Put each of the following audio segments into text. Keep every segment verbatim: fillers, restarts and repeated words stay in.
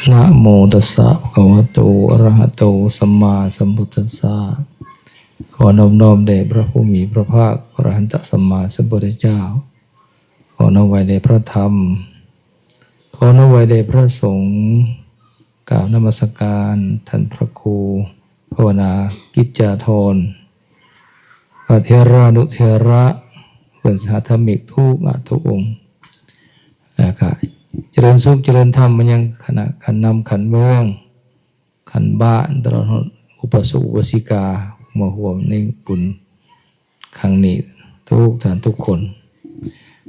นะโมตัสสะภะคะวะโต อะระหะโต สัมมาสัมพุทธัสสะ ขอนอบน้อมแด่พระผู้มีพระภาค พระอรหันตสัมมาสัมพุทธเจ้า ขอนอบไหว้แด่พระธรรม ขอนอบไหว้แด่พระสงฆ์ กราบนมัสการท่านพระครู ภาวนากิจจาธร พระเถรานุเถระ เพื่อนสหธรรมิกทุกหลายทุกองค์ แล้วก็เจริญสุขเจริญธรรมมายังคณะขันนำขันเมือง ขันบ้าน ตลอดฮอดอุบาสกอุบาสิกา มาร่วมในบุญครั้งนี้ทุกท่านทุกคน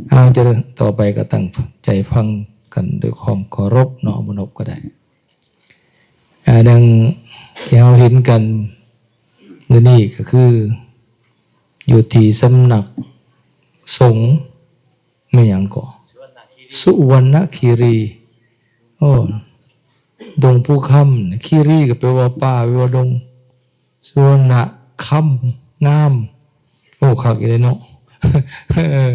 เอา จะต่อไปก็ตั้งใจฟังกันด้วยความเคารพเนาะ บ่นบก็ได้ อ่า ดังที่เราเห็นกันมื้อนี้ก็คือ อยู่ที่สำนักสงฆ์ แม่นหยังก่อ สุวรรณคีรี โอ้ ดงภูคำ คีรีก็แปลว่าป่า แปลว่าดง สุวรรณคำ งาม โอ้ คักอีหลีเนาะ เออ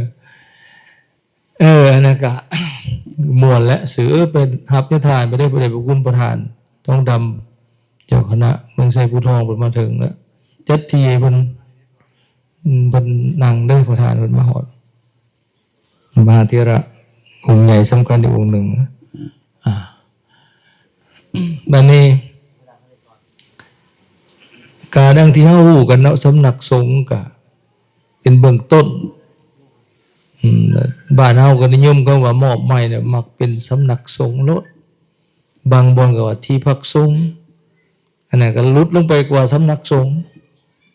เออ อันนั้นก็ ม่วนและ ซื้อ เออ ไปรับนิทานไปได้ พระเดชพระคุณประธานทองดำ เจ้าคณะเมืองไชยภูทอง เพิ่นมาถึงแล้ว จัดที่ให้เพิ่น อืม เพิ่นนั่งเด้อ ประธานเพิ่นมาฮอด มาทีละองค์ใหญ่สำคัญอีกองค์หนึ่ง อ่า บัดนี้ กะดังที่เฮาฮู้กันเนาะ สำนักสงฆ์กะเป็นเบื้องต้น อืม บ้านเฮาก็นิยมคำว่ามอบหมายเนี่ย มักเป็นสำนักสงฆ์โลด บางบ่อนก็ว่าที่พักสงฆ์ อันนั้นก็หลุดลงไปกว่าสำนักสงฆ์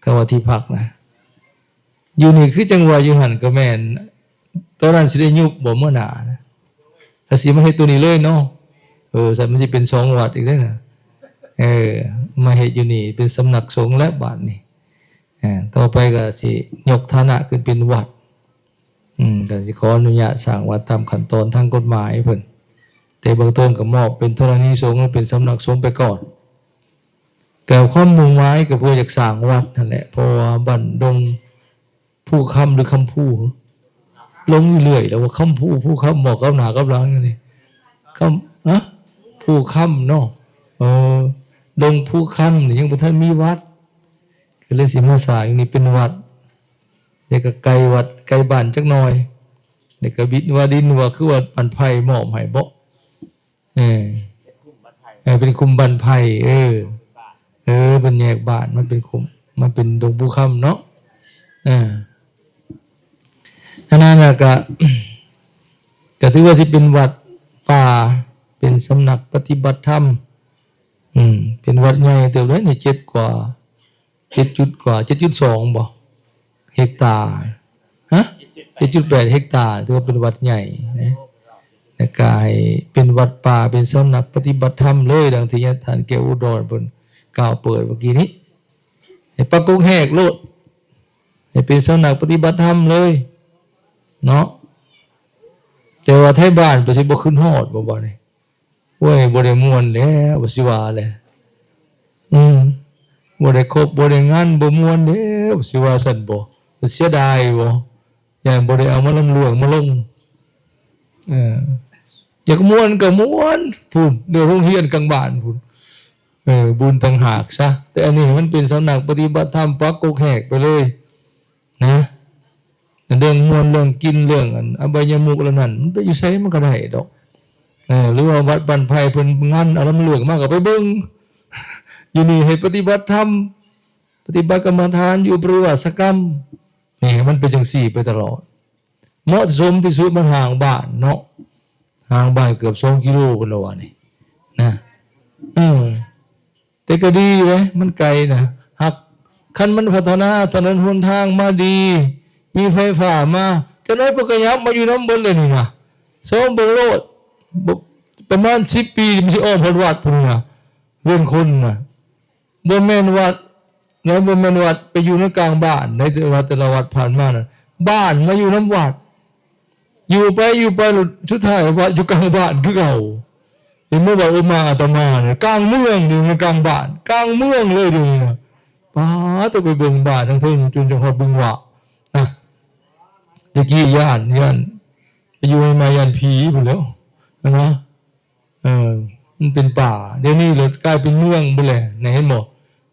ก็ว่าที่พักนะ อยู่นี่คือจังว่าอยู่หั่นก็แม่น ตอนนั้นสิได้ยุบบ่มื้อหน้านะ ก็สิมาเฮ็ดตัวนี้เลยเนาะ เออ ซั่นมันสิเป็นสองวัดอีกเด้อนะ เออ มาเฮ็ดอยู่นี่เป็นสำนักสงฆ์และบาดนี้ อ่า ต่อไปก็สิยกฐานะขึ้นเป็นวัด อืม ก็สิขออนุญาตสร้างวัดตามขั้นตอนทางกฎหมายเพิ่น แต่เบื้องต้นก็มอบเป็นธรณีสงฆ์หรือเป็นสำนักสงฆ์ไปก่อน แต่ความมุ่งหมายก็เพื่ออยากสร้างวัดนั่นแหละ เพราะว่าบ้านดงภูคำหรือคำภู ลงอยู่เรื่อย แล้วว่าคำภู ภูคำ บอกกับหน้ากับหลังอยู่นี่ คำ ฮะ ภูคำเนาะ เออ ดงภูคำนี่ยังบ่ทันมีวัด ก็เลยสิมาสร้างอยู่นี่เป็นวัด แล้วก็ไกลวัดไกลบ้านจักหน่อย แล้วก็บิดว่าดินว่าคือว่าบ้านไผ่มอบให้บ่ เออ เออ เป็นคุ้มบ้านไผ่ เออ เออ เป็นแยกบ้าน มันเป็นคุ้ม มันเป็นดงภูคำเนาะ เออ อันนั้นน่ะก็ ก็ถือว่าสิเป็นวัดป่า เป็นสำนักปฏิบัติธรรม อืม เป็นวัดใหญ่เติบเลยนี่ เจ็ดกว่า เจ็ดจุดกว่า เจ็ดจุดสอง บ่ เฮกตาร์ ฮะ เจ็ดจุดแปด เฮกตาร์ ถือว่าเป็นวัดใหญ่นะ แล้วก็ให้เป็นวัดป่า เป็นสำนักปฏิบัติธรรมเลย ดังที่ท่านแก้วอุดรเพิ่นกล่าวเปิดเมื่อกี้นี้ ให้ปักกกแหกโลด ให้เป็นสำนักปฏิบัติธรรมเลย เนาะ แต่ว่าไทบ้านไปสิบ่ขึ้นฮอดบ่ บ่นี่ โอ้ย บ่ได้ม่วนแล้ว ว่าสิว่าแหละ อืม บ่ได้ครบ บ่ได้งาน บ่ม่วนแล้ว สิว่าซั่นบ่ เสียดายบ่ ย่านบ่ได้เอามาลำเรื่องมาลง เออ อยากม่วนก็ม่วน พู้น เดี๋ยวโรงเรียนกลางบ้านพู้น เออ บุญต่างหากซะ แต่อันนี้มันเป็นสำนักปฏิบัติธรรม ปักกกแหกไปเลย นะ เรื่องม่วน เรื่องกิน เรื่องอันอบายมุขเหล่านั้น มันไปอยู่ไสมันก็ได้ดอก เออ หรือว่าวัดบ้านไผ่เพิ่นงานเอาลำเรื่องมาก็ไปเบิ่ง อยู่นี่ให้ปฏิบัติธรรม ปฏิบัติกรรมฐาน อยู่ปริวาสกรรม นี่ มันเป็นจังซี่ไปตลอด เหมาะสมที่สุดมันห่างบ้านเนาะ ห่างบ้านเกือบสองกิโลพุ้นละว่านี่ นะ เออ แต่ก็ดีเด้ มันไกลนะ หาก คันมันพัฒนาถนนหนทางมาดี มีไฟฟ้ามา จักหน่อยเพิ่นก็ยับมาอยู่นำเบิดเลยนี่นะ ซองเบิ่งโลด บ่ ประมาณสิบปีมันสิอ้อมฮอดวัดพุ้นนะ เฮือนคนนะ บ่แม่นวัด แล้วบ่แม่นวัดไปอยู่ในกลางบ้าน ในแต่ว่าแต่ละวัดผ่านมานะ บ้านมาอยู่นำวัด อยู่ไปอยู่ไป สุดท้ายวัดอยู่กลางบ้านคือเก่า เห็นบ่ว่าอุปมาอาตมาเนี่ย กลางเมือง อยู่ในกลางบ้าน กลางเมืองเลยเดี๋ยวนี้นะ ป๊าด ต้องไปเบิ่งบ้านทั้งเทิง จนจะฮอดบึงหว้า นะ แต่กี้ย้าน ย้าน ไปอยู่มาย้านผีพุ้นแหล้ว นะ เออ มันเป็นป่า เดี๋ยวนี้เลยกลายเป็นเมืองไปเลยนะ เห็นบ่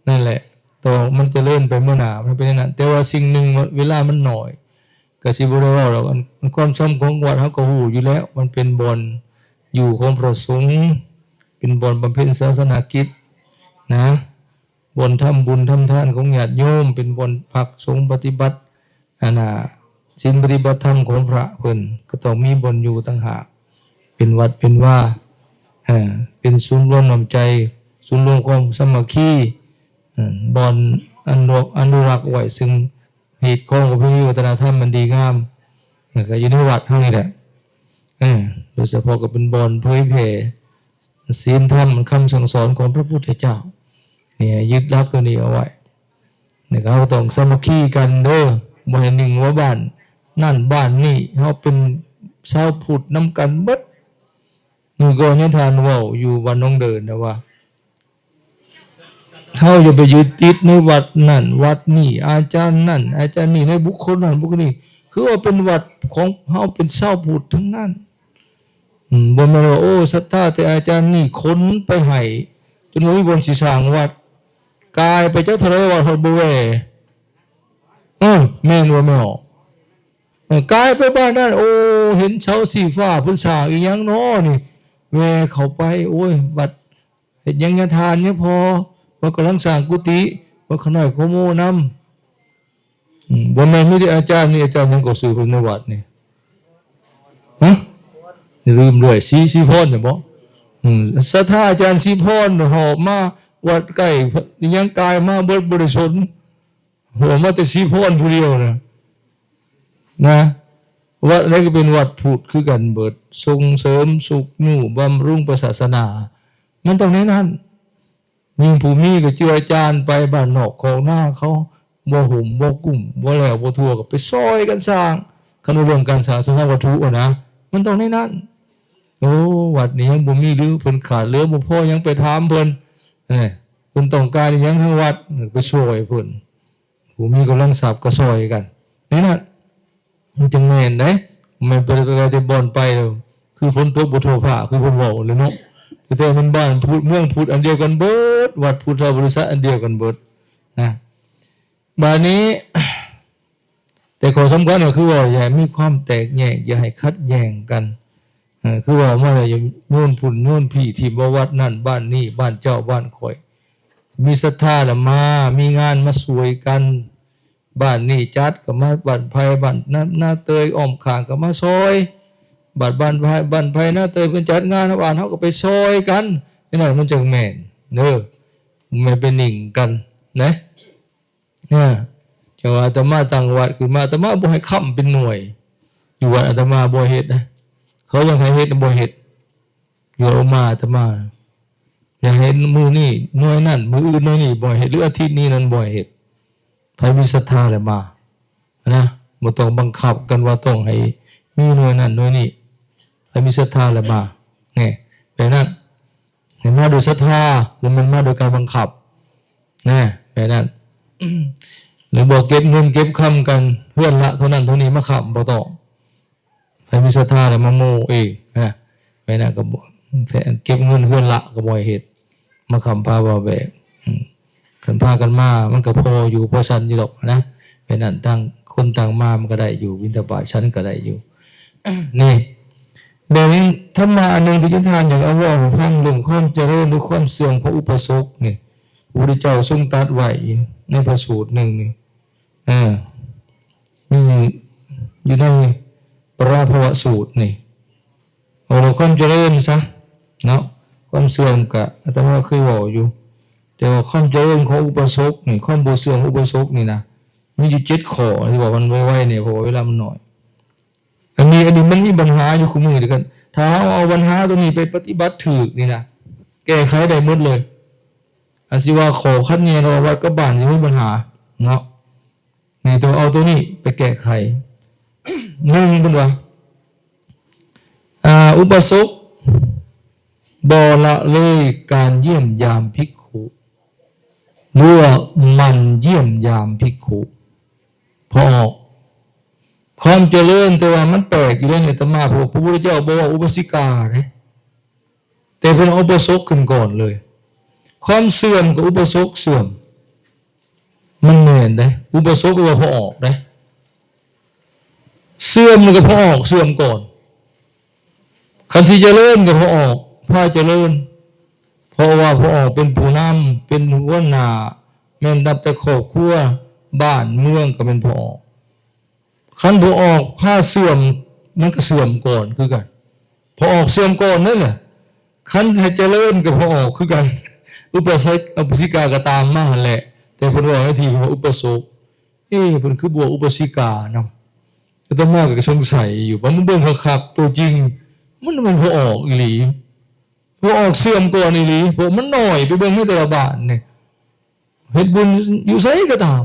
นั่นแหละ แต่ว่ามันเจริญไปเมื่อหน้า มันเป็นอย่างนั้น แต่ว่าสิ่งหนึ่งเวลามันหน่อย ก็สิบ่ได้เว้าดอก อัน อันความสำคัญของวัดเฮาก็ฮู้อยู่แล้ว มันเป็นบ่อนอยู่ของพระสงฆ์ เป็นบ่อนบำเพ็ญศาสนกิจนะ บ่อนทำบุญทำทานของญาติโยม เป็นบ่อนพักสงฆ์ปฏิบัติ อันน่ะ ศีลปฏิบัติธรรมของพระเพิ่น ก็ต้องมีบ่อนอยู่ต่างหาก เป็นวัดเป็นวา เอ่อ เป็นศูนย์รวมน้ำใจ ศูนย์รวมความสามัคคี เอ่อ บ่อนอนุ อนุรักษ์ไว้ซึ่ง ฮีตของประเพณีวัฒนธรรมมันดีงาม แล้วก็อยู่ในวัดเฮานี่แหละ เออ โดยเฉพาะก็เป็นบ่อนเผยแผ่ศีลธรรมคำสั่งสอนของพระพุทธเจ้า เนี่ย ยึดหลักตัวนี้เอาไว้ แล้วก็เฮาต้องสามัคคีกันเด้อ บ่ให้นิ่งว่าบ้านนั่นบ้านนี่ เฮาเป็นชาวพุทธนำกันเบิด มื้อก่อนยังทานเว้าอยู่วัดหนองเดินนะว่า เฮาอย่าไปยึดติดในวัดนั่นวัดนี่ อาจารย์นั่นอาจารย์นี่ ในบุคคลนั่นบุคคลนี่ คือว่าเป็นวัดของเฮา เป็นชาวพุทธทั้งนั้น อืม บ่แม่นว่า โอ้ ศรัทธาแต่อาจารย์นี่ขนไปให้ จนบ่มีบ่อนสิสร้างวัด กลายไปจักเท่าใดวัดฮอดบ่แว่ เออ แม่นบ่แม่ออก เออ กลายไปบ้านนั่น โอ้ เห็นเสาสีฟ้าเพิ่นสร้างอีหยังน้อนี่ แว่เข้าไป โอ้ย วัดเฮ็ดหยังยาทานเนี่ยพอ ว่ากำลังสร้างกุฏิ ว่าขน้อยขโมนำ อืม บ่แม่นมีแต่อาจารย์นี่ อาจารย์หยังก็ชื่อเพิ่นในวัดนี่ ฮะ ลืมด้วย ศรี ศรีพรเนี่ยบ่ อืม ศรัทธาอาจารย์ศรีพรหอบมาวัดใกล้ ยังกายมาเบิดบ่ได้สน หอบมาแต่ศรีพรผู้เดียวนะ นะ วัดอะไรก็เป็นวัดพุทธคือกันเบิด ส่งเสริมสุขอยู่บำรุงพระศาสนา มันต้องในนั้น ยิ่งผู้มีก็เจือจานไปบ้านนอกของหน้าเขา บ่หุ้มบ่กุ้ม บ่แล้วบ่ทั่วก็ไปซอยกันสร้าง คันว่าเรื่องการสร้างสาธารณวัตถุอะนะ มันต้องในนั้น โอ้ วัดนี้ยังบ่มีหรือเพิ่นขาดเหลือบ่พอยังไปถามเพิ่น นี่ เพิ่นต้องการอิหยังทางวัด ไปช่วยเพิ่น ผู้มีกำลังทรัพย์ก็ซอยกัน ในนั้น มันจังแม่นเด้ แม่นไปแล้วก็ได้แต่บ่อนไปแล้ว คือฝนตกบ่ทั่วฟ้า คือเพิ่นเว้าเลยเนาะ แต่มันบ้านพุทธ เมืองพุทธอันเดียวกันเบิด วัดพุทธบริษัทอันเดียวกันเบิดนะ บาดนี้ แต่ข้อสำคัญก็คือว่าอย่ามีความแตกแยก อย่าให้ขัดแย้งกัน เออ คือว่ามาแล้วอย่าโยนพุ่นโยนพี้ ถิ่มว่าวัดนั่นบ้านนี่ บ้านเจ้าบ้านข้อย มีศรัทธาละมา มีงานมาช่วยกัน บ้านนี่จัดก็มา บ้านไผบ้านนา นาเตยอ้อมข้างก็มาซอย บ้าน บ้านไผ บ้านไผนาเตยเพิ่นจัดงาน บ้านเฮาก็ไปซอยกัน จั่งนั้นมันจั่งแม่นเด้อ แม่นไปนิ่งกันนะ เนี่ย จั่งว่าอาตมาตั้งวัดขึ้นมา อาตมาบ่ให้ค้ำเป็นหน่วย อยู่วัดอาตมาบ่เฮ็ดนะ เขายังให้เฮ็ดบ่เฮ็ด อยู่เอามาอาตมา อยากให้มื้อนี้หน่วยนั่น มื้ออื่นหน่วยนี้บ่ให้เฮ็ด หรืออาทิตย์นี้นั่นบ่ให้เฮ็ด ไผมีศรัทธาแล้วมา นะ บ่ต้องบังคับกันว่าต้องให้มีหน่วยนั่นหน่วยนี้ ไผมีศรัทธาแล้วมา แน่ แบบนั้น ให้มาโดยศรัทธา บ่แม่นมาโดยการบังคับ แน่ แบบนั้น หรือบอกเก็บเงินเก็บคำกัน เฮือนละเท่านั้นเท่านี้มาค้ำ บ่ต้อง ไผมีศรัทธาแล้วมาโม้เองนะ แบบนั้นก็บ่ เก็บเงินเฮือนละก็บ่ให้เฮ็ด มาค้ำพาว่าแบก อืม คันพากันมา มันก็พออยู่พอฉันอยู่ดอกนะ แบบนั้นต่างคนต่างมามันก็ได้อยู่ บิณฑบาตฉันก็ได้อยู่ นี่ แบบนี้ธรรมะอันหนึ่งที่ท่านอยากเอาเว้าให้ฟัง เรื่องความเจริญหรือความเสื่อมของอุปสมบทนี่ พระพุทธเจ้าทรงตรัสไว้ในพระสูตรหนึ่งนี่ เออ นี่อยู่ในปราภวสูตรนี่ เอาเรื่องความเจริญซะ เนาะ ความเสื่อมก็อาตมาเคยเว้าอยู่ แต่ว่าความเจริญของอุปสมบทนี่ ความบ่เสื่อมของอุปสมบทนี่นะ มีอยู่เจ็ดข้อ ที่ว่ามันไวๆเนี่ย เพราะว่าเวลามันน้อย อันนี้ อันนี้มันมีปัญหาอยู่คู่มื้อเดียวกัน ถ้าเฮาเอาปัญหาตัวนี้ไปปฏิบัติถูกนี่นะ แก้ไขได้หมดเลย อันสิว่าข้อขัดแย้งระหว่างวัดกับบ้านสิมีปัญหา เนาะ นี่ต้องเอาตัวนี้ไปแก้ไข หนึ่งเพิ่นว่า อ่า อุปสมบทบ่ละเลยการเยี่ยมยามภิกขุ หรือว่าหมั่นเยี่ยมยามภิกขุ พอออก ความเจริญ แต่ว่ามันแปลกอยู่เด้เนี่ย อาตมา เพราะว่าพระพุทธเจ้าบอกว่าอุบาสิกาเด้ แ แต่เพิ่นเอาอุปสงค์ขึ้นก่อนเลย ความเสื่อมกับอุปสงค์เสื่อม มันแม่นเด้ อุปสงค์ก็ว่าพอออกเด้ เสื่อมก็พอออกเสื่อมก่อน คันสิเจริญก็พอออกพาเจริญ เพราะว่าพอออกเป็นผู้นำ เป็นหัวหน้า แม่นนับแต่ครอบครัว บ้านเมืองก็เป็นพอออก คันพอออกพาเสื่อม มันก็เสื่อมก่อนคือกัน พอออกเสื่อมก่อนนั่นแหละ คันให้เจริญก็พอออกคือกัน อุปสงค์อุปสิกาก็ตามมาหั่นแหละ แต่เพิ่นว่าให้ทีว่าอุปสงค์ เอ้ เพิ่นคือบวกอุปสิกานำ อาตมาก็สงสัยอยู่ ว่ามันเบิ่งคักๆ ตัวจริง มันแม่นพอออกอีหลี พอออกเสื่อมก่อนอีหลี เพราะมันน้อย ไปเบิ่งในแต่ละบ้านนี่ เฮ็ดบุญอยู่ไสก็ตาม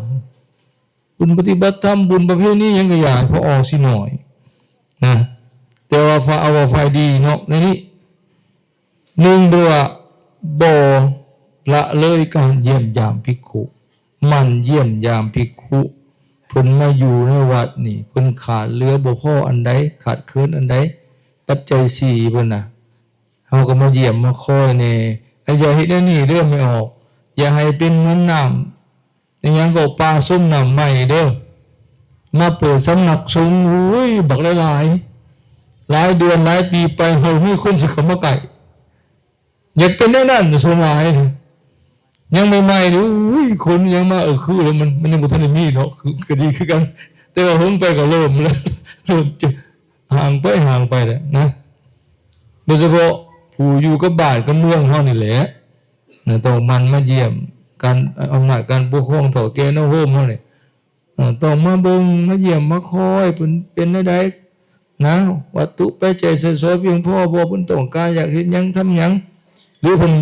บุญปฏิบัติธรรม บุญประเพณีหยังก็อย่า พอออกสิน้อยนะ แต่ว่าพอเอาว่าฝ่ายดีเนาะ ในนี้ หนึ่ง เพิ่นว่า บ่ละเลยการเยี่ยมยามภิกขุ หมั่นเยี่ยมยามภิกขุ เพิ่นมาอยู่ในวัดนี่ เพิ่นขาดเหลือบ่พออันใด ขาดเขินอันใด ปัจจัยสี่เพิ่นน่ะ เฮาก็มาเยี่ยมมาคอยแหน่ แล้วอย่าเฮ็ดแนวนี้เด้อแม่ออก อย่าให้เป็นเหมือนน้ำ อิหยังก็ปลาส้มน้ำใหม่เด้อ มาเปิดสำนักสงฆ์ โอ้ย บักหลายๆ หลายเดือนหลายปีไป เฮามีคนสิเข้ามาใกล้ อยากเป็นแนวนั้นส่วนหลาย ยังใหม่ๆนี่ อุ้ย คนยังมา เออ คือแล้วมัน มันยังบ่ทันได้มีเนาะ คือ ก็ดีคือกัน แต่ว่าเฮิงไปก็เริ่มแล้ว เริ่มจะห่างไป ห่างไปแหละนะ โดยเฉพาะผู้อยู่กับบ้านกับเมืองเฮานี่แหละ นะ ต้องหมั่นมาเยี่ยม การ อำนาจการปกครองเฒ่าแก่นำโฮมเฮานี่ เอ่อ ต้องมาเบิ่ง มาเยี่ยม มาคอย เพิ่นเป็นแนวใดนะ วัตถุปัจจัยใช้สอยเพียงพอบ่ เพิ่นต้องการอยากเฮ็ดหยังทำหยัง หรือเพิ่น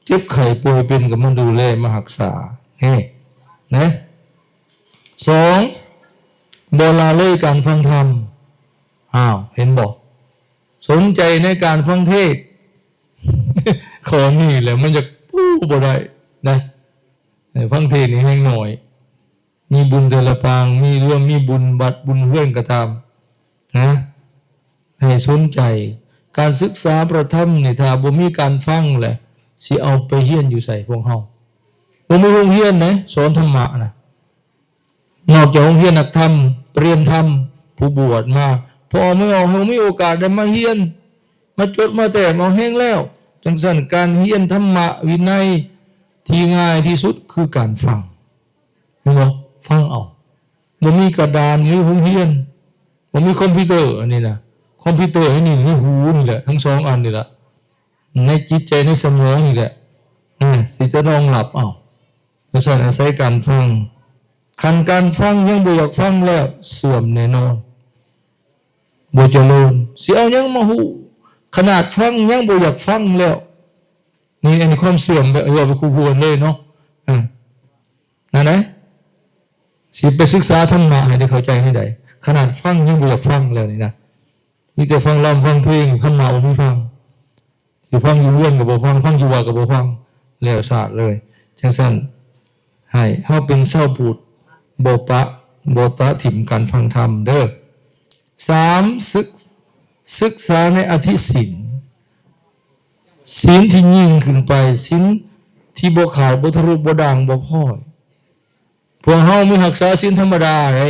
เจ็บไข้ป่วยเป็นก็มาดูแล มารักษา นี่ นะ สอง บ่ละเลยการฟังธรรม อ้าว เห็นบ่ สนใจในการฟังเทศน์ ข้อนี้แหละมันจะปู้บ่ได้นะ ฟังเทศน์นี่แฮงน้อย มีบุญแต่ละปาง มีรวม มีบุญวัดบุญเฮือนก็ตามนะ ให้สนใจ การศึกษาพระธรรมนี่ ถ้าบ่มีการฟังแหละ สิเอาไปเฮียนอยู่ไสพวกเฮา บ่มีโรงเรียนนะ สอนธรรมะนะ นอกจากโรงเรียนนักธรรม เปรียญธรรม ผู้บวชมา พอออกไม่ออก เฮามีโอกาสได้มาเฮียน มาจดมาแต้มเอาแฮงแล้ว จังซั่นการเฮียนธรรมะวินัยที่ง่ายที่สุดคือการฟัง เห็นบ่ ฟังเอา บ่มีกระดาน บ่มีโรงเรียน บ่มีคอมพิวเตอร์ อันนี้นะ คอมพิวเตอร์อันนี้ในหูนี่แหละ ทั้งสองอันนี่แหละ ในจิตใจในสมองนี่แหละ อ่า สิจะรองรับเอา เพราะฉะนั้นอาศัยการฟัง คันการฟังยังบ่อยากฟังแล้ว เสื่อมแน่นอน บ่เจริญ สิเอาหยังมาฮู้ ขนาดฟังยังบ่อยากฟังแล้ว นี่อันนี้ความเสื่อมแบบ เว้าไปคู่ควรเลยเนาะ อ่า นั่นนะ สิไปศึกษาธรรมะให้ได้เข้าใจแนวใด ขนาดฟังยังบ่อยากฟังแล้วนี่นะ มีแต่ฟังลำฟังเพลง ธรรมะบ่มีฟัง สิฟังอยู่เฮือนก็บ่ฟัง ฟังอยู่วัดก็บ่ฟัง แล้วซาดเลย จังซั่น ให้เฮาเป็นชาวพุทธ บ่ปะ บ่ปะถิ่มการฟังธรรมเด้อ สาม ศึก ศึกษาในอธิศีล ศีลที่ยิ่งขึ้นไป ศีลที่บ่ขาด บ่ทะลุ บ่ด่าง บ่พร่อย พวกเฮามีรักษาศีลธรรมดาได๋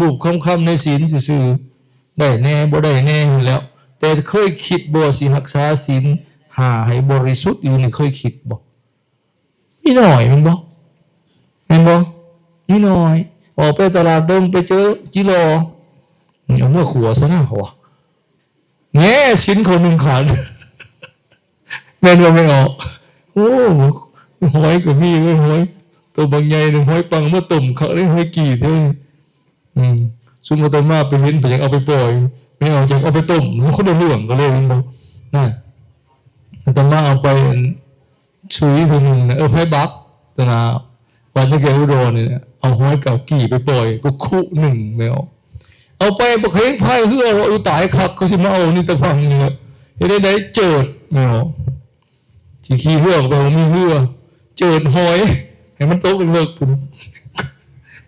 รูปๆ คำๆ ในศีลซื่อๆ ได้แหน่ บ่ได้แหน่หั้นแหล้ว แต่เคยคิดบ่ว่าสิรักษาศีลห้าให้บริสุทธิ์อีหลีนี่ เคยคิดบ่ มีน้อยแม่นบ่ แม่นบ่ มีน้อย ออกไปตลาดดงไปเจอจิหล่อ เอาเมือขัวซะนะ เขาว่า แหน่ ศีลเขาหนึ่งขัน แม่นบ่ แม่นบ่ โอ้ หอยก็มีเว้ย หอย ตัวบักใหญ่หนึ่ง หอยปังมาต้มคักเลย หอยกี่เท่านี้ อืม ซุมอาตมาไปเห็น ไปอยากเอาไปปล่อย แม่นบ่ อยากเอาไปต้ม มันคนละเรื่องกันเลย แม่นบ่ นั่น อาตมาเอาไป อัน ซุยเทื่อหนึ่งนะ เออ ไผบัก ตะนา วัดนาแกอุดรนี่แหละ เอาหอยเก๋ากี่ไปปล่อย ก็คุหนึ่งแม่นบ่ เอาไปบักเฮงพายเฮือ ว่า เออ ตายคัก เขาสิมาเอานี่แต่ฝั่งนี่ เฮ็ดได้ได๋ เจิดแม่นบ่ สิขี่เฮือก็ไปบ่มีเฮือ เจิดหอย ให้มันตกเลิกๆ พุ้น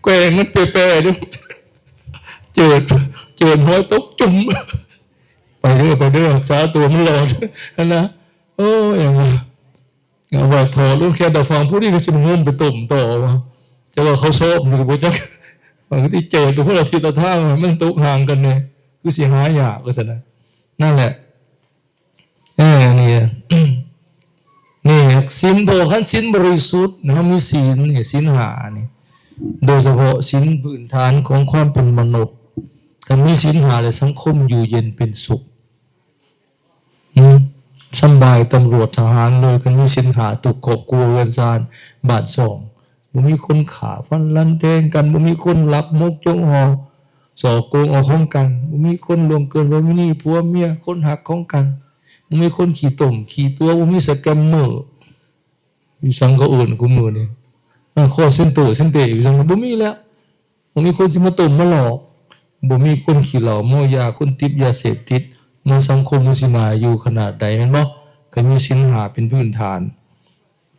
แกว่งมันแปรๆ เด้อ เจิด เจิดหอยตกจุ่ม ไปเด้อ ไปเด้อ รักษาตัวมันรอด หั้นนะ เอออย่างว่าเอาไว้ถอดลูกแค่แต่ฟังผู้นี้ก็สิงมไปต้มต่อว่าจะว่าเขาชอบหรือบ่จักมันก็ที่เจอตัวพวกเราทีละท่ามันตกห่างกันเนี่ยคือสิหายากก็สนะนั่นแหละเออนี่นี่ศีลพอขั้นศีลบริสุทธิ์นะครับมีศีลเนี่ยศีลห้านี่โดยเฉพาะศีลพื้นฐานของความเป็นมนุษย์ถ้ามีศีลห้าแล้วสังคมอยู่เย็นเป็นสุข อืมสำบายตำรวจทหารเลยคันมีศีลห้าทุกครอบครัวเรือนซานบ้านซองบ่มีคนฆ่าฟันลันแทงกันบ่มีคนลักมกจกหอส่อโกงเอาของกันบ่มีคนล่วงเกินประเวณีผัวเมียคนฮักของกันบ่มีคนขี้ต้มขี้ตั๋วบ่มีสแกมเมอร์อีสังเขาเอิ้นคุมื้อนี้อ่าคอลเซ็นเตอร์เซ็นเตอร์อีสังบ่มีแล้ว บ่มีคนสิมาต้มมาหลอกบ่มีคนขี้เหล้าเมายาคนติดยาเสพติดในสังคมมันสิน่าอยู่ขนาดใดแม่นบ่ก็มีศีลห้าเป็นพื้นฐาน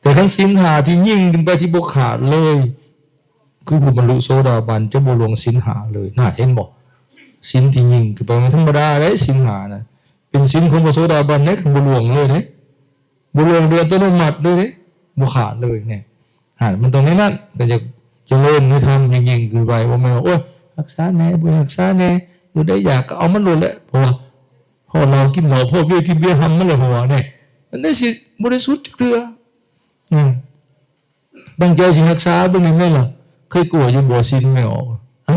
แต่คันศีลห้าที่ยิ่งขึ้นไปที่บ่ขาดเลย คือผู้บรรลุโสดาบันจะบ่ล่วงศีลห้าเลยน่าเห็นบ่ศีลที่ยิ่งขึ้นไปมันธรรมดาเด้ศีลห้านะเป็นศีลของพระโสดาบันเด้คันบ่ล่วงเลยเด้ บ่ลงโดยอัตโนมัติเลยเด้บ่ขาดเลยเนี่ยหากมันตรงนี้นั่นก็จะเจริญในธรรมยิ่งๆขึ้นไปว่าแม่นว่าโอ้ยรักษาแน่บ่รักษาแน่บ่ได้อยากก็เอามันโลดแหละเพราะว่าพอเรากินเหล้าพอเบียร์กินเบียร์ทำมันเลยเพราะว่าเนี่ยมันได้สิบริสุทธิ์จักเทื่ออืมตั้งใจสิรักษาเบิ่งได้ไหมล่ะเคยกลัวอยู่บ่สินไม่ออกฮะ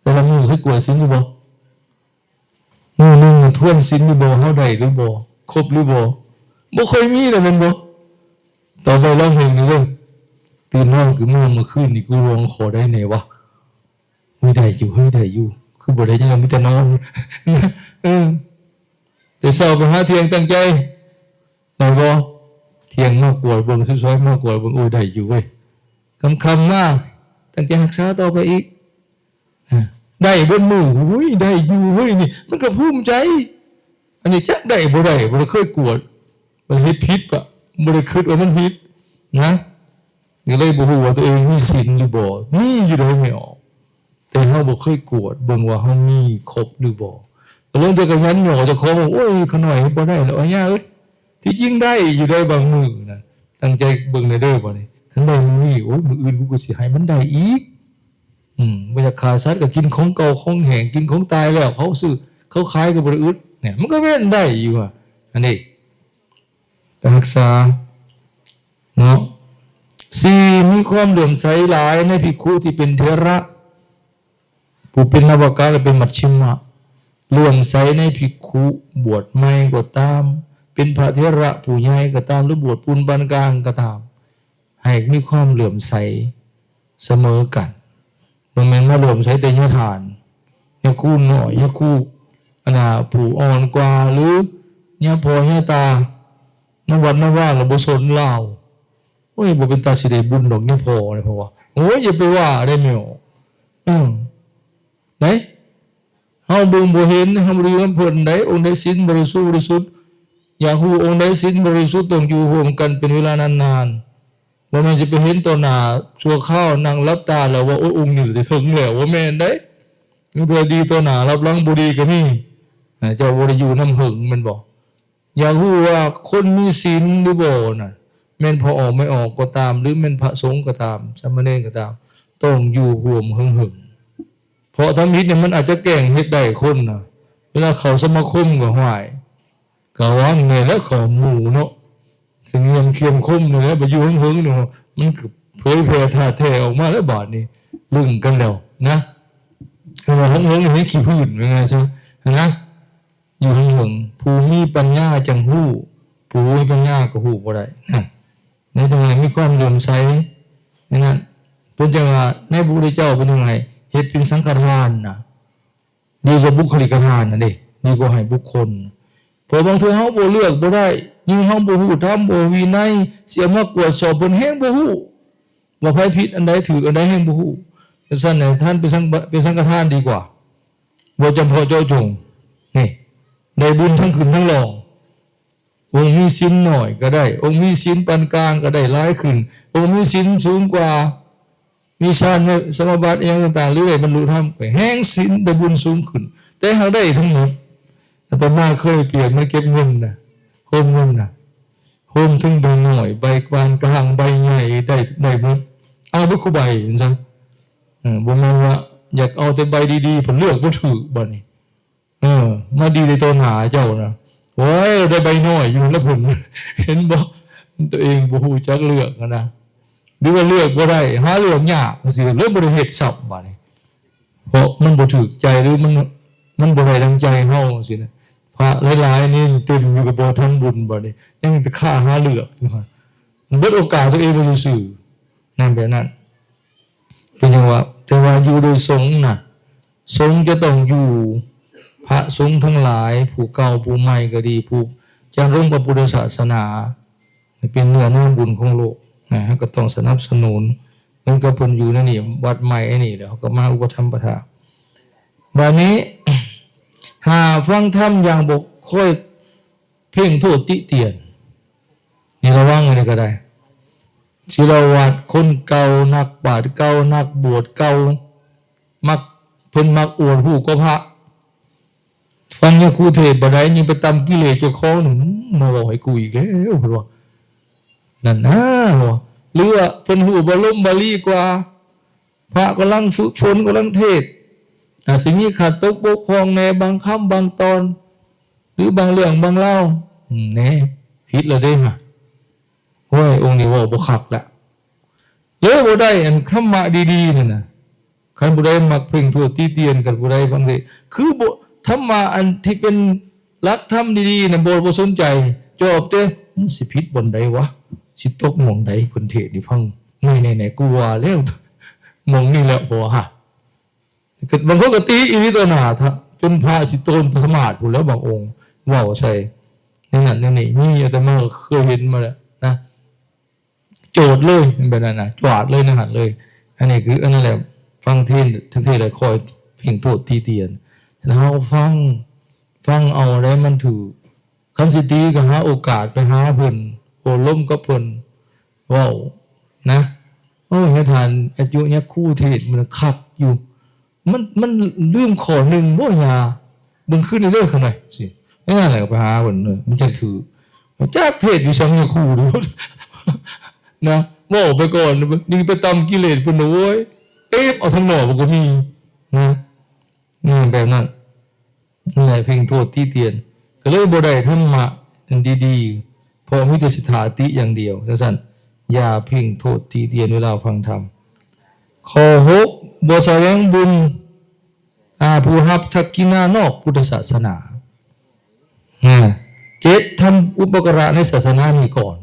แต่ละมือเคยกลัวสินอยู่บ่ มื้อหนึ่งน่ะทวนศีลอยู่บ่เฮาได้หรือบ่ครบหรือบ่บ่ค่อยมีแล้วแม่นบ่ต่อไปลองเฮ็ดนี่เด้อตื่นนอนขึ้นมาเมื่อคืนนี่กูลองขอได้แหน่วะมีได้อยู่เฮ้ยได้อยู่คือบ่ได้ยังมีแต่นอนเออแต่เช้าไปหาเที่ยงตั้งใจได้บ่เที่ยงมากวดเบิ่งซอยๆมากวดเบิ่งโอ้ยได้อยู่เว้ยค่ำๆมาตั้งใจรักษาต่อไปอีก ได้เบิดมืออุ้ยได้อยู่เฮ้ยนี่มันก็ภูมิใจ อันนี้จักได้บ่ได้บ่ได้เคยกวดมันเฮ็ดผิดปะบ่ได้คิดว่ามันผิดนะก็เลยบ่ฮู้ว่าตัวเองมีศีลหรือบ่มีอยู่ได้ไม่ออกแต่เฮาบ่เคยกวดเบิ่งว่าเฮามีครบหรือบ่ก็เลยแต่ก็ยันหยอเจ้าของว่าโอ้ยขน้อยเฮ็ดบ่ได้แล้วอันยาเอ้ยที่จริงได้อยู่ได้บางมื้อนะตั้งใจเบิ่งในเด้อบ่นี่คันได้มื้อนี้โอ้ยมื้ออื่นกูก็สิให้มันได้อีก อืมบ่อยากฆ่าสัตว์ก็กินของเก่าของแห้งกินของตายแล้วเขาซื้อเขาขายก็บ่ได้อึดเนี่ยมันก็เว้นได้อยู่อ่ะอันนี้ไปรักษาเนาะสี่มีความเหลื่อมใสหลายในภิกขุที่เป็นเถระผู้เป็นนวกะและเป็นมัชฌิมะเหลื่อมใสในภิกขุบวชใหม่ก็ตามเป็นพระเถระผู้ใหญ่ก็ตามหรือบวชปุนปานกลางก็ตาม ให้มีความเหลื่อมใสเสมอกันบ่แม่นมาเหลื่อมใสแต่ญาทานญาคู่น้อยญาคู่อันน่ะผู้อ่อนกว่าหรือญาพ่อญาตามาวัดมาว่าแล้วบ่สนลาวโอ้ยบ่เป็นตาสิได้บุญดอกญาพ่อเลยเพราะว่าโอ้ยอย่าไปว่าได้แมวอืม ไดเฮาเบิ่งบ่เห็นเฮาบ่ได้อยู่นำเพิ่นไดองค์ใดศีลบริสุทธิ์บริสุทธิ์อยากฮู้องค์ใดศีลบริสุทธิ์ต้องอยู่ร่วมกันเป็นเวลานานๆบ่แม่นสิไปเห็นต่อหน้าชั่วคราวนั่งหลับตาแล้วว่าโอ้ยองค์นี้สิถึงแล้วบ่แม่นไดมันเทื่อดีต่อหน้ารับหลังบ่ดีก็มีเจ้าบ่ได้อยู่นำเฮิงแม่นบ่ อยากฮู้ว่าคนมีศีลหรือบ่น่ะแม่นพ่อออกแม่ออกก็ตาม หรือแม่นพระสงฆ์ก็ตามสามเณรก็ตาม ต้องอยู่ร่วมเฮิงๆเพราะทำผิดเนี่ยมันอาจจะแกล้งเฮ็ดได้คนน่ะเวลาเข้าสมาคมก็ห้วยก็หวังแน่แล้วเข้าหมู่เนาะเสงี่ยมเขี้ยมคมนี่แหละไปอยู่เฮิงๆเนี่ยมันก็เผยแผ่ท่าแท้ออกมาแล้วบาดนี้ลึงกันแล้วนะคือว่าเฮิงๆนี่มันขี้พื้นว่าไงซะนะ อยู่เหิงๆผู้มีปัญญาจั่งฮู้ ผู้บ่มีปัญญาก็ฮู้บ่ได้นะในจั่งใดมีความเหลื่อมใสในนั้นเพิ่นจั่งว่าในพระพุทธเจ้าเพิ่นจั่งให้เฮ็ดเป็นสังฆทานน่ะดีกว่าบุคคลิกทานน่ะเด้ดีกว่าให้บุคคล เพราะบางเทื่อเฮาบ่เลือกบ่ได้ ยิ่งเฮาบ่ฮู้ธรรมบ่วินัยสิเอามากวดสอบเพิ่นแฮงบ่ฮู้ว่าไผผิดอันใดถูกอันใดแฮงบ่ฮู้จั่งซั้นน่ะท่านเป็นสังเป็นสังฆทานดีกว่า บ่จำเพาะเจาะจง นี่ ได้บุญทั้งขึ้นทั้งลง องค์มีศีลน้อยก็ได้ องค์มีศีลปานกลางก็ได้หลายขึ้น องค์มีศีลสูงกว่า มีฌานสมาบัติอิหยังต่างๆ หรือได้บรรลุธรรมก็แฮงศีลได้บุญสูงขึ้น แต่หากได้ทั้งหมด อาตมาเคยเปรียบเหมือนเก็บเงินน่ะ โฮมเงินน่ะ โฮมถึงใบน้อย ใบปานกลาง ใบใหญ่ ได้ ได้หมด เอาเบิดคู่ใบจั่งซั้น เออ บ่แม่นว่าอยากเอาแต่ใบดีๆ เพิ่นเลือกบ่ถูกบัดนี้ เออ มาดีแต่ต่อหน้าเจ้านะ โอ้ย ได้ใบน้อยอยู่แล้วเพิ่น เห็นบ่ ตัวเองบ่ฮู้จักเลือกหั้นนะ หรือว่าเลือกบ่ได้ หาเลือกยากจั่งซี้ เลยบ่ได้เฮ็ดซ้ำบัดนี้ เพราะมันบ่ถูกใจ หรือมัน มันบ่ได้ดังใจเฮาจั่งซี้นะ พระหลายๆ นี่เต็มอยู่กับบ่ทำบุญบัดนี้ ยังแต่ค่าหาเลือกอยู่หั่น เบิดโอกาสตัวเองไปซื่อๆ นั่นแบบนั้น เป็นจั่งว่า แต่ว่าอยู่โดยสงฆ์น่ะ สงฆ์จะต้องอยู่ พระสงฆ์ทั้งหลาย ผู้เก่าผู้ใหม่ก็ดี ผู้จะลงพระพุทธศาสนา เป็นเนื้อนาบุญของโลกนะ ก็ต้องสนับสนุน เหมือนกับเพิ่นอยู่ในนี่ วัดใหม่ไอ้นี่ แล้วก็มาอุปถัมภ์ประทาน บัดนี้ หาฟังธรรมอย่างบ่ค่อยเพ่งโทษติเตียน นี่ระวังอันนี้ก็ได้ ศิลวัตรคนเก่า นักปราชญ์เก่า นักบวชเก่า มัก เพิ่นมักอวดฮู้กว่าพระ ฟังยาคูเทศน์บ่ได้ ยิ่งไปตำกิเลสเจ้าของนี่ อืม มาเว้าให้กูอีกแล้ว เพิ่นว่า นั่นนะ เพิ่นว่า หรือว่าเพิ่นฮู้บรมบาลีกว่า พระกำลังฝึกฝน กำลังเทศน์ อาจสิมีขาดตกบกพร่องแหน่ บางคำบางตอน หรือบางเรื่องบางราว อืม แหน่ ผิดแล้วเด้ฮะ โอ้ย องค์นี้เว้าบ่คักละ เลยบ่ได้อันธรรมะดีๆ นั่นน่ะ คันผู้ใดมักเพ่งโทษติเตียนกัน ผู้ใดฟังได้ คือบ่ ธรรมะอันที่เป็นหลักธรรมดีๆ น่ะ บ่ บ่สนใจ จอบแต่ มันสิผิดบ่อนใดวะ สิตกหม่องใด เพิ่นเทศน์ให้ฟัง แหน่ๆๆ กูว่าแล้ว หม่องนี้แหละ พอฮะ บางคนก็ตีอีหลีต่อหน้า จนพระสิโตนสมาธิพู้นแหล้ว บางองค์ เว้าใส่ ในนั้นในนี่ มี อาตมาก็เคยเห็นมาแล้วนะ โจทย์เลย แบบนั้นนะ จวาดเลย ในหั้นเลย อันนี้คือ อันนั้นแหละ ฟังเทศน์ ทั้งเทศน์เลย คอยเพ่งโทษติเตียน แล้วเฮาฟัง ฟังเอาได้มันถูก คันสิตีก็หาโอกาสไปหาเพิ่น โอ้ลมกับเพิ่น เว้านะ โอ้ เฮ็ดทาน อายุเนี่ย ครูเทศน์มันคักอยู่ มัน มันลืมข้อหนึ่งบ่ยา เบิ่งคืนนี้เด้อ ข้างในสิ นั่นแหละ ไปหาเพิ่นเด้อ มันจั่งถืก จักเทศน์อยู่ไสเนี่ย ครูเด้อ นะ เว้าไปก่อน ยิ่งไปตำกิเลสเพิ่นน่ะ โอ้ย เอฟเอาทางนอกมันก็มี นะ งานแบบนั้น นั่นแหละ เพ่งโทษติเตียน ก็เลยบ่ได้ธรรมะอันดีๆ เพราะมีแต่สิท่าติอย่างเดียว จั่งซั้น อย่าเพ่งโทษติเตียนเวลาฟังธรรม ข้อหก บ่แสวงบุญ อ่า ผู้รับทักขิณานอกพุทธศาสนา อ่า เจ็ด ทำอุปการะในศาสนานี้ก่อน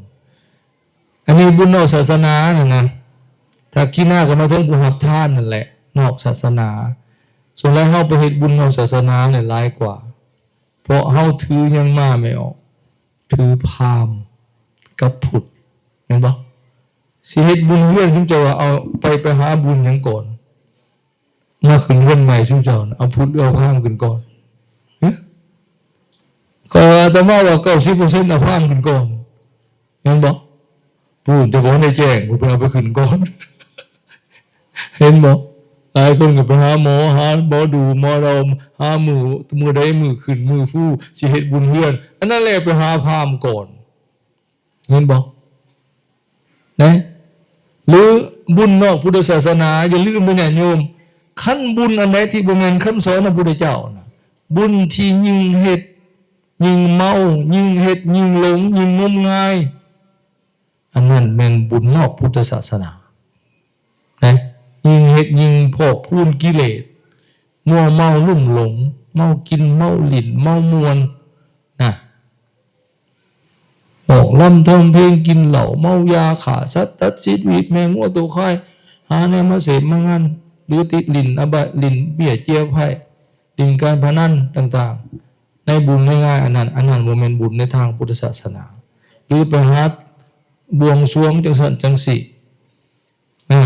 อันนี้บุญนอกศาสนาน่ะนะ ทักขิณาก็หมายถึงผู้รับทานนั่นแหละ นอกศาสนา ส่วนหลายเฮาไปเฮ็ดบุญนอกศาสนาเนี่ยหลายกว่า เพราะเฮาถือหยังมาไม่ออก ถือพราหมณ์กับพุทธ แม่นบ่ สิเฮ็ดบุญเฮือน ซุมเจ้าว่าเอาไป ไปหาบุญหยังก่อน มาขึ้นเฮือนใหม่ ซุมเจ้าน่ะ เอาพุทธหรือเอาพราหมณ์ขึ้นก่อน ฮะ ข้อยว่าอาตมาว่า เก้าสิบเปอร์เซ็นต์ เอาพราหมณ์ขึ้นก่อน แม่นบ่ พู้นแต่บ่ได้แจ้ง เพิ่นเอาไปขึ้นก่อน เห็นบ่ หลายคนก็ไปหาหมอ หาหมอดู หมอเดา หามื้อ มื้อใดมื้อขึ้น มื้อฟู สิเฮ็ดบุญเฮือน อันนั้นแหละไปหาพราหมณ์ก่อน เห็นบ่ นะ หรือบุญนอกพุทธศาสนา อย่าลืมเด้อญาติโยม คันบุญอันใดที่บ่แม่นคำสอนของพระพุทธเจ้านะ บุญที่ยิ่งเฮ็ด ยิ่งเมา ยิ่งเฮ็ด ยิ่งหลง ยิ่งงมงาย อันนั้นแม่นบุญนอกพุทธศาสนา นะ ยิ่งเฮ็ดยิ่งพอกพูนกิเลส มัวเมาลุ่มหลง เมากิน เมาหลิ้น เมาม่วน นะ ออกลำทำเพลง กินเหล้า เมายา ฆ่าสัตว์ ตัดชีวิต แม่งัวตัวควาย หาแนวมาเสพมางาน หรือติดหลิ้นอบาย หลิ้นเบี้ยเจียไพ่ หลิ้นการพนันต่างๆ ในบุญในงานอันนั้น อันนั้นบ่แม่นบุญในทางพุทธศาสนา หรือไปหาบวงสรวงจั่งซั้นจั่งซี้ อ่า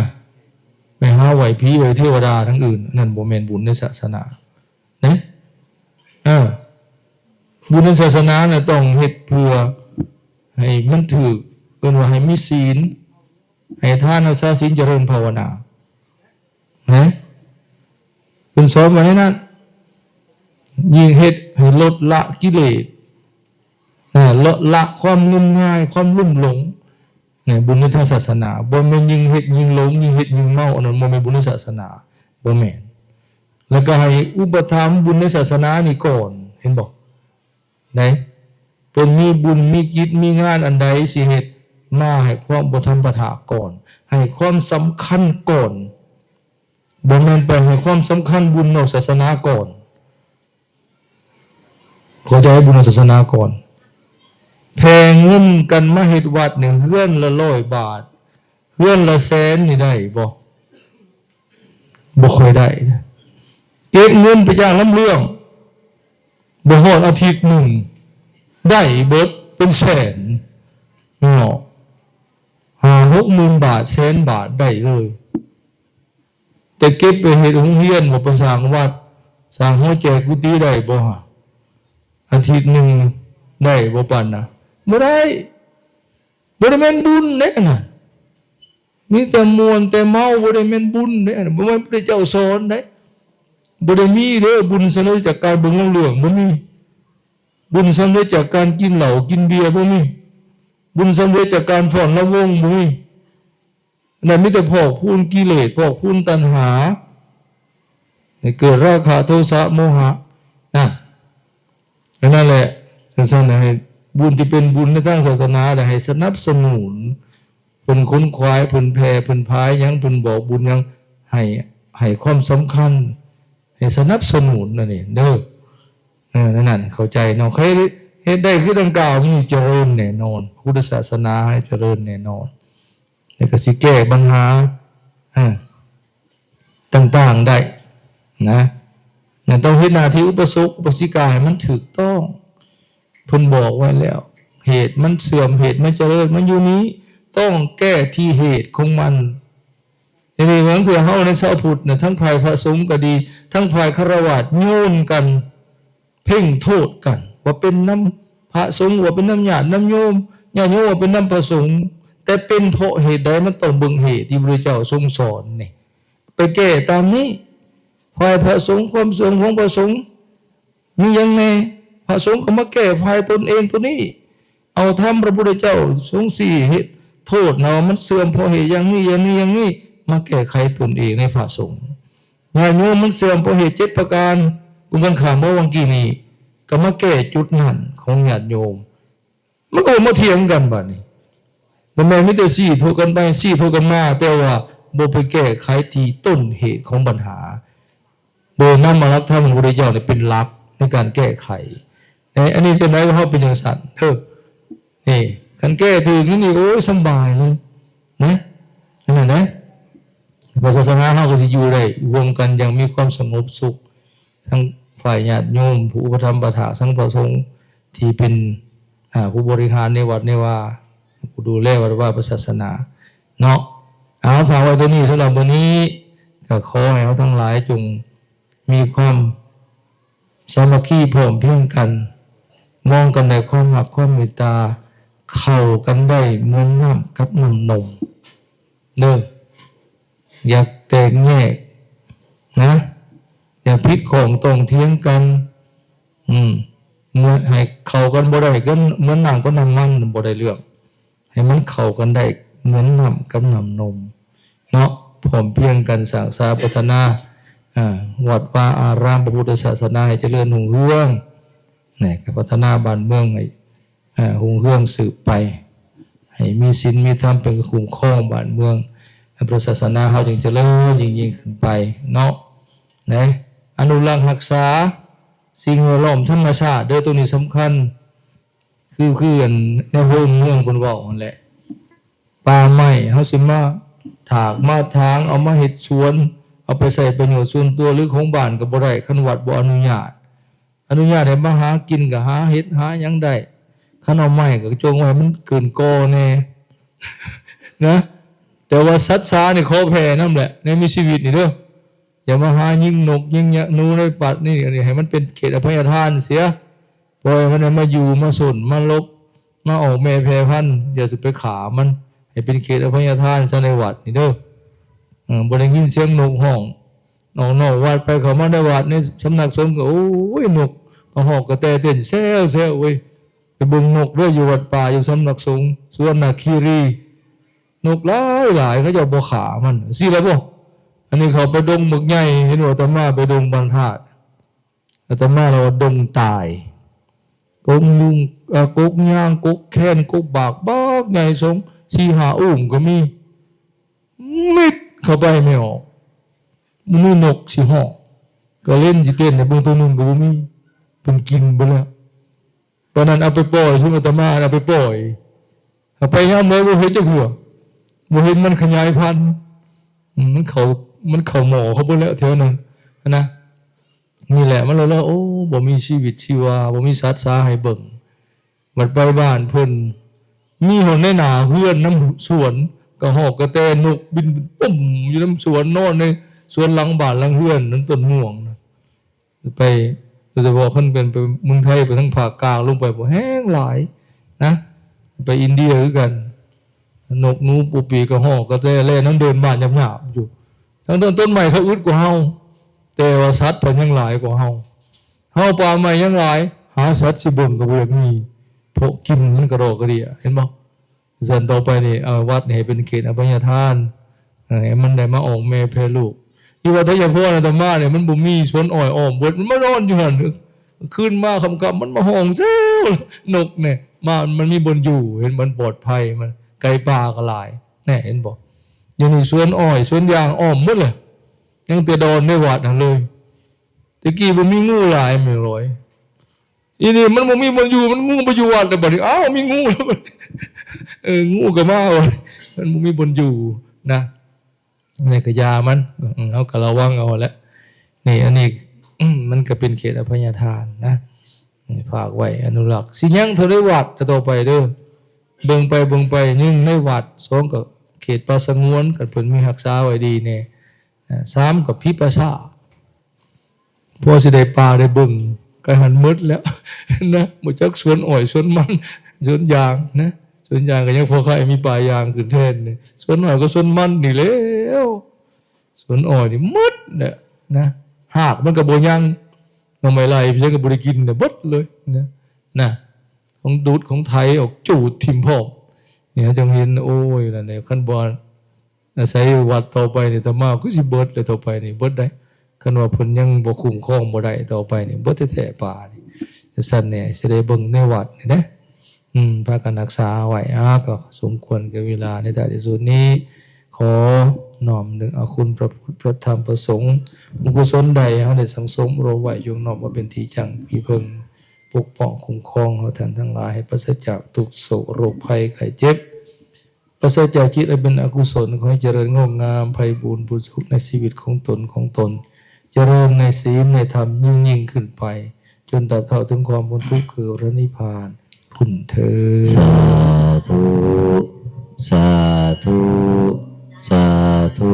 ไปหาไหว้ผีไหว้เทวดาทางอื่น อันนั้นบ่แม่นบุญในศาสนา นะ เออ บุญในศาสนาน่ะต้องเฮ็ดเพื่อให้มันถูก เอิ้นว่าให้มีศีล ให้ทาน รักษาศีล เจริญภาวนา นะ เพิ่นสอนว่าในนั้น ยิ่งเฮ็ดให้ลดละกิเลส นะละละความงมงาย ความลุ่มหลง เนี่ย บุญในทางศาสนา บ่แม่นยิ่งเฮ็ดยิ่งหลง ยิ่งเฮ็ดยิ่งเมา อันนั้นบ่แม่นบุญในศาสนา บ่แม่น แล้วก็ให้อุปถัมภ์บุญในศาสนานี่ก่อน เห็นบ่ ไดเพิ่นมีบุญมีกิจมีงานอันใดสิเฮ็ด มาให้ความอุปถัมภ์ปะทะก่อน ให้ความสำคัญก่อน บ่แม่นไปให้ความสำคัญบุญนอกศาสนาก่อน เข้าใจบุญนอกศาสนาก่อน แผ่เงินกันมาเฮ็ดวัดเนี่ย เฮือนละร้อยบาท เฮือนละแสนนี่ได้บ่ บ่ค่อยได้นะ เก็บเงินไปจ้างลำเรื่อง บ่ฮอดอาทิตย์หนึ่ง ได้เบิดเป็นแสนเนาะ ห้าหกหมื่นบาท แสนบาทได้เลย แต่เก็บไปเฮ็ดโรงเรียนบ่ ไปสร้างวัด สร้างหอแจกกุฏิได้บ่ฮะ อาทิตย์หนึ่งได้บ่ปานนะ บ่ได้ บ่ได้แม่นบุญเด้นะ มีแต่ม่วนแต่เมา บ่ได้แม่นบุญเด้นะ บ่แม่นพระเจ้าสอนเด้ บ่ได้มีเด้อ บุญสำเร็จจากการเบิ่งลำเรื่อง บ่มี บุญสำเร็จจากการกินเหล้ากินเบียร์ บ่มี บุญสำเร็จจากการฟ้อนรำวง บ่มี นั่นมีแต่พอกพูนกิเลส พอกพูนตัณหา ให้เกิดราคะ โทสะ โมหะ นั่น อันนั้นแหละ จั่งซั้นนะ ให้บุญที่เป็นบุญในทางศาสนาน่ะ ให้สนับสนุน เพิ่นขนขวาย เพิ่นแผ่ เพิ่นพายหยัง เพิ่นบอกบุญหยัง ให้ ให้ความสำคัญ ให้สนับสนุนนั่นเองเด้อ เออ นั่น เข้าใจเนาะ ใครเฮ็ดได้คือดังกล่าว มีเจริญแน่นอน พุทธศาสนาให้เจริญแน่นอน แล้วก็สิแก้ปัญหา อ่า ต่างๆได้นะ นั่นต้องเฮ็ดหน้าที่อุปสมบทอุปัสสิกาให้มันถูกต้อง เพิ่นบอกไว้แล้ว เหตุมันเสื่อม เหตุมันเจริญ มันอยู่นี้ ต้องแก้ที่เหตุของมัน ทีนี้บางเทื่อเฮาในชาวพุทธเนี่ย ทั้งฝ่ายพระสงฆ์ก็ดี ทั้งฝ่ายฆราวาสโยนกัน เพ่งโทษกัน ว่าเป็นนำพระสงฆ์ ว่าเป็นนำญาตินำโยม ญาติโยมว่าเป็นนำพระสงฆ์ แต่เป็นเพราะเหตุใด มันต้องเบิ่งเหตุที่พระพุทธเจ้าทรงสอนนี่ ไปแก้ตามนี้ ฝ่ายพระสงฆ์ ความเสื่อมของพระสงฆ์ มีหยังแน่ พระสงฆ์ก็มาแก้ฝ่ายตนเองตัวนี้ เอาธรรมพระพุทธเจ้าทรงชี้เหตุโทษนะ ว่ามันเสื่อมเพราะเหตุอย่างนี้ อย่างนี้ อย่างนี้ มาแก้ไขตนเองในพระสงฆ์ ญาติโยมมันเสื่อมเพราะเหตุเจ็ดประการ ตรงกันข้ามเมื่อวังกี้นี้ ก็มาแก้จุดนั้นของญาติโยม มันก็บ่มาเถียงกันบัดนี้ บ่แม่นมีแต่ชี้โทษกันไป ชี้โทษกันมา แต่ว่าบ่ไปแก้ไขที่ต้นเหตุของปัญหา โดยนำเอาหลักธรรมของพระพุทธเจ้าเนี่ยเป็นหลักในการแก้ไข เอ้ย อันนี้จั่งใด๋ เฮาเป็นจั่งซั้นเด้อ นี่ คันแก้ถูกนี่ นี่ โอ้ย สำบายเลย นะ นั่นน่ะนะ พระศาสนาเฮาก็สิอยู่ได้ร่วมกันอย่างมีความสงบสุข ทั้งฝ่ายญาติโยม ผู้อุปถัมภ์อุปถาก ทั้งพระสงฆ์ที่เป็น อ่า ผู้บริหารในวัดในวา ผู้ดูแลวัดวาพระศาสนา เนาะ เอา ฝากไว้เท่านี้สำหรับมื้อนี้ ก็ขอให้เฮาทั้งหลายจงมีความสามัคคีพร้อมเพรียงกัน มองกันด้วยความฮักความเมตตา เข้ากันได้เหมือนน้ำกับน้ำนม เด้อ อย่าแตกแยกนะ อย่าผิดข้องต้องเถียงกัน อืม เมื่อให้เข้ากันบ่ได้ ก็เหมือนน้ำกับน้ำมัน บ่ได้เรื่อง ให้มันเข้ากันได้เหมือนน้ำกับน้ำนม เนาะ พร้อมเพรียงกันสร้างสาพัฒนา อ่า วัดวาอาราม พระพุทธศาสนาให้เจริญรุ่งเรือง นี่ ก็พัฒนาบ้านเมืองให้ อ่า รุ่งเรืองสืบไป ให้มีศีลมีธรรมเป็นเครื่องคุ้มครองบ้านเมือง ให้พระศาสนาเฮาจึงเจริญยิ่งๆขึ้นไปเนาะ นะ อนุรักษ์รักษาสิ่งแวดล้อมธรรมชาติเด้อ ตัวนี้สำคัญ คือ คืออันในโฮมเมืองเพิ่นเว้าหั่นแหละ ป่าไม้เฮาสิมาถากมาถาง เอามาเฮ็ดสวน เอาไปใช้ประโยชน์ส่วนตัวหรือของบ้านก็บ่ได้ คันวัดบ่อนุญาต อนุญาตให้มาหากินก็หาเห็ดหาหยังได้ คันเอาไม้ก็จงไว้มันเกินกอแน่ นะ แต่ว่าสัตว์สานี่ขอแผ่นำแหละ ในมีชีวิตนี่เด้อ อย่ามาหายิงนกยิงหนูในวัดนี่ อันนี้ให้มันเป็นเขตอภัยทานเสีย ปล่อยมันให้มาอยู่มาสนมาหลบ มาออกแม่แผ่พันธุ์ อย่าสิไปฆ่ามัน ให้เป็นเขตอภัยทานซะในวัดนี่เด้อ เออ บ่ได้ยินเสียงนกฮ้อง ออกนอกวัดไปเข้ามาในวัดในสำนักสงฆ์ก็ โอ้ย นกมาฮ้องกระแตเต้นแซวๆ เว้ย เบิ่งนกเด้อ อยู่วัดป่า อยู่สำนักสงฆ์สุวรรณคีรี นกหลายหลาย เขาเจ้าบ่ฆ่ามัน ซี้แล้วบ่ อันนี้เขาไปดงบักใหญ่ เห็นว่าอาตมาไปดงบ้านธาตุ อาตมาเรียกว่าดงตาย กกยุง เอ่อ กกยาง กกแคน กกบาก บักใหญ่ สอง สี่ ห้า อุ้มก็มี มิดเข้าไปไม่ออก บ่มีนกสิฮ้อง ก็เล่นสิเต้นในเบิ่งตัวหนึ่งก็บ่มี เพิ่นกินเบิดแล้ว ปานนั้นเอาไปปล่อย ซุมอาตมาเอาไปปล่อย เอาไปยามใดบ่เห็นจักเทื่อ บ่เห็นมันขยายพันธุ์ อืม มันเข้า มันเข้าหม้อเขาเบิดแล้วแถวนั้นนะ นี่แหละมันเลยว่า โอ้ บ่มีชีวิตชีวา บ่มีสัตว์สาให้เบิ่ง บัดไปบ้านเพิ่น มีฮอดในหน้าเฮือนนำสวน กระฮอกกระแตนกบินปุ้มอยู่นำสวน นอนในสวนหลังบ้านหลังเฮือน นำต้นม่วงนะ ไป โดยเฉพาะคันเป็นไปเมืองไทย ไปทางภาคกลางลงไป บ่แฮงหลายนะ ไปอินเดียคือกัน นกหนูปูปีกระฮอกกระแตแล่นำเดินบ้านหยาบๆอยู่ ทั้งต้น ต้นไม้เขาอึดกว่าเฮา แต่ว่าสัตว์เพิ่นยังหลายกว่าเฮา เฮาป่าไม้ยังหลาย หาสัตว์สิเบิ่งก็บ่อยากมี เพราะกินมันกระดอกกระเดี่ย เห็นบ่ ซั่นต่อไปนี่ เอาวัดนี่ให้เป็นเขตอภัยทาน ให้มันได้มาออกแม่แพร่ลูก อยู่วัดไทยพรอาตมาเนี่ย มันบ่มีสวนอ้อยอ้อมเบิด มันมานอนอยู่หั่น คืนมาค่ำๆมันมาฮ้องแซว นกเนี่ย มา มันมีบ่อนอยู่ เห็น มันปลอดภัย มันไก่ป่าก็หลาย แน่ เห็นบ่ อยู่นี่สวนอ้อย สวนยางอ้อมหมดเลย ยังแต่ดอนในวัดหั่นเลย แต่กี้บ่มีงูหลายแม่นร้อย อีนี่มันบ่มีบ่อนอยู่ มันงูไปอยู่วัดแล้วบัดนี้ อ้าว มีงูแล้วบัดนี้ เออ งูก็มาบัดนี้ มันบ่มีบ่อนอยู่นะ นี่ก็อยามัน อืม เฮาก็ระวังเอาแหละ นี่ อันนี้ อืม มันก็เป็นเขตอภัยทานนะ นี่ฝากไว้อนุรักษ์ สิยังเท่าใดวัดต่อไปเด้อ เบิ่งไปเบิ่งไป หนึ่งในวัด สองก็เขตป่าสงวน คันเพิ่นมีรักษาไว้ดีแน่ อ่า สามก็ผีป่าช้า พอสิได้ป่าได้เบิ่ง ก็หันหมดแล้ว นะ บ่จักสวนอ้อยสวนมัน สวนยางนะ สวนยางก็ยังพอใครมีป่ายางขึ้นแทนนี่ สวนอ้อยก็สวนมันนี่แล้ว สวนอ้อยนี่หมดแหละนะ หากมันก็บ่ยัง หน่อไม้ไล่เพิ่นก็บ่ได้กินน่ะ เบิดเลยนะ นะ ของดูดของไถออกจูดถิ่มพร้อม เนี่ย จังเห็น โอ้ย นั่นแหละ คันบ่อาศัยวัดต่อไปนี่ อาตมาคือสิเบิดเลยต่อไปนี่ เบิดได้ คันว่าเพิ่นยังบ่คุ้มครองบ่ได้ต่อไปนี่ เบิดแท้ๆ ป่านี่ ซั่นแหน่ สิได้เบิ่งในวัดนี่นะ อืม พากันรักษาไว้ อ่า ก็สมควรแก่เวลา ในท้ายที่สุดนี้ ขอน้อมนึกเอาคุณพระพุทธ พระธรรม พระสงฆ์ บุญกุศลใดเฮาได้สั่งสมรวมไว้ จงน้อมมาเป็นที่จัง ที่เพิ่ง ปกป้องคุ้มครองเฮาท่านทั้งหลาย ให้ปราศจากทุกข์โศกโรคภัยไข้เจ็บ ปราศจากจิตอันเป็นอกุศล ขอให้เจริญงอกงามไพบูลย์ผุดสุขในชีวิตของตนของตน เจริญในศีลในธรรมยิ่งยิ่งขึ้นไป จนตราบเท่าถึงความพ้นทุกข์คือพระนิพพานพุ้นเทอญ สาธุ สาธุ สาธุ